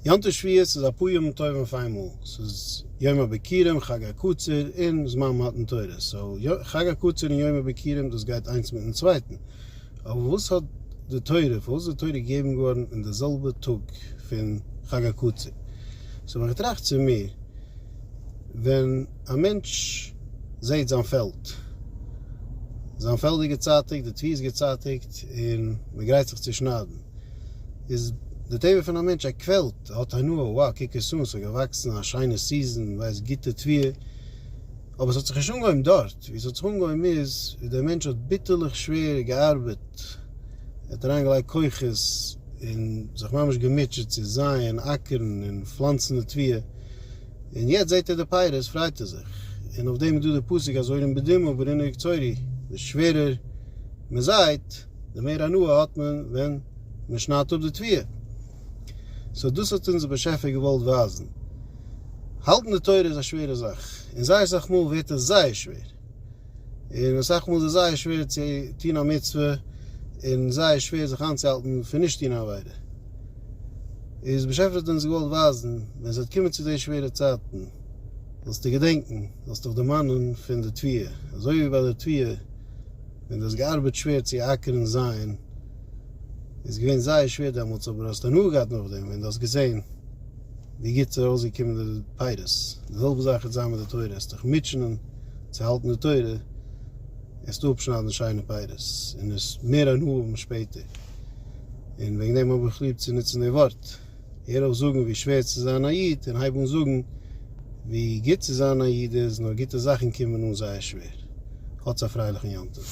יום טוב שבועות איז אפאר ימים טובים אויף איינמאל, ס'איז יום הביכורים, חג הקציר, און זמן מתן תורה, so חג הקציר און יום הביכורים דאס גייט איינס מיטן צווייטן, אבער וואס האט די תורה, פארוואס איז די תורה געגעבן געווארן אין די זעלבע טאג פון חג הקציר? so ווען כ'טראכט צו מיר, ווען א מענטש זעט זיין פעלד, זיין פעלד איז געצייטיגט, די תבואה איז געצייטיגט, און מען גרייט זיך צו שניידן, איז די טבע פון א מענטש ער קוועלט, ער האט הנאה, wow קוק עס אן, ס'האט געוואקסן א שיינע season, ווייסט גוטע תבואה, אבער ס'האט זיך נישט אנגעהויבן דארט, ווי ס'האט זיך אנגעהויבן איז ווי דער מענטש האט ביטערליך שווער געארבעט, ער האט אריינגעלייגט כוחות און זיך ממש געמוטשעט צו זייען, אקערן און פלאנצן די תבואה, און יעצט זעט ער די פירות פרייט ער זיך, און אויף דעם איז דא די פסוק הזורעים בדמעה ברנה יקצורו, די שווערער מען זייט, די מער הנאה האט מען ווען מען שניידט אפ די תבואה. so דאס האט אונז דער באשעפער געוואלט ווייזן. האלטן די תורה איז א שווערע זאך, און זייער אסאך מאל ווערט עס זייער שווער. און אסאך מאל איז עס זייער שווער צו טון א מצוה, און זייער שווער זיך איינצוהאלטן פון נישט טון א עבירה. איז באשעפער האט אונז געוואלט ווייזן, ווען ס'וועט קומען צו די שווערע צייטן, זאלסטו געדענקן, זאלסט דיך דערמאנען פון די תבואה, אזוי ווי ביי די תבואה, ווען דו האסט געארבעט שווער צו אקערן זייען, איז געווען זייער שווער דעמאלטס, אבער האסט הנאה געהאט נאכדעם ווען דו האסט געזען ווי גוט ס'איז ארויסגעקומען די פירות. די זעלבע זאך וועט זיין מיט די תורה, עסט דיך מוטשענען צו האלטן די תורה, עסטו אפשניידן שיינע פירות, און עסט מער הנאה האבן שפעטער. און וועגן דעם האב איך ליב צו נוצן די ווארט. הער אויף זאגן ווי שווער צו זיין א איד, און הייב אן זאגן ווי גוט צו זיין א איד איז, נאר גוטע זאכן קומען אן זייער שווער. האטס א פרייליכן יום טוב.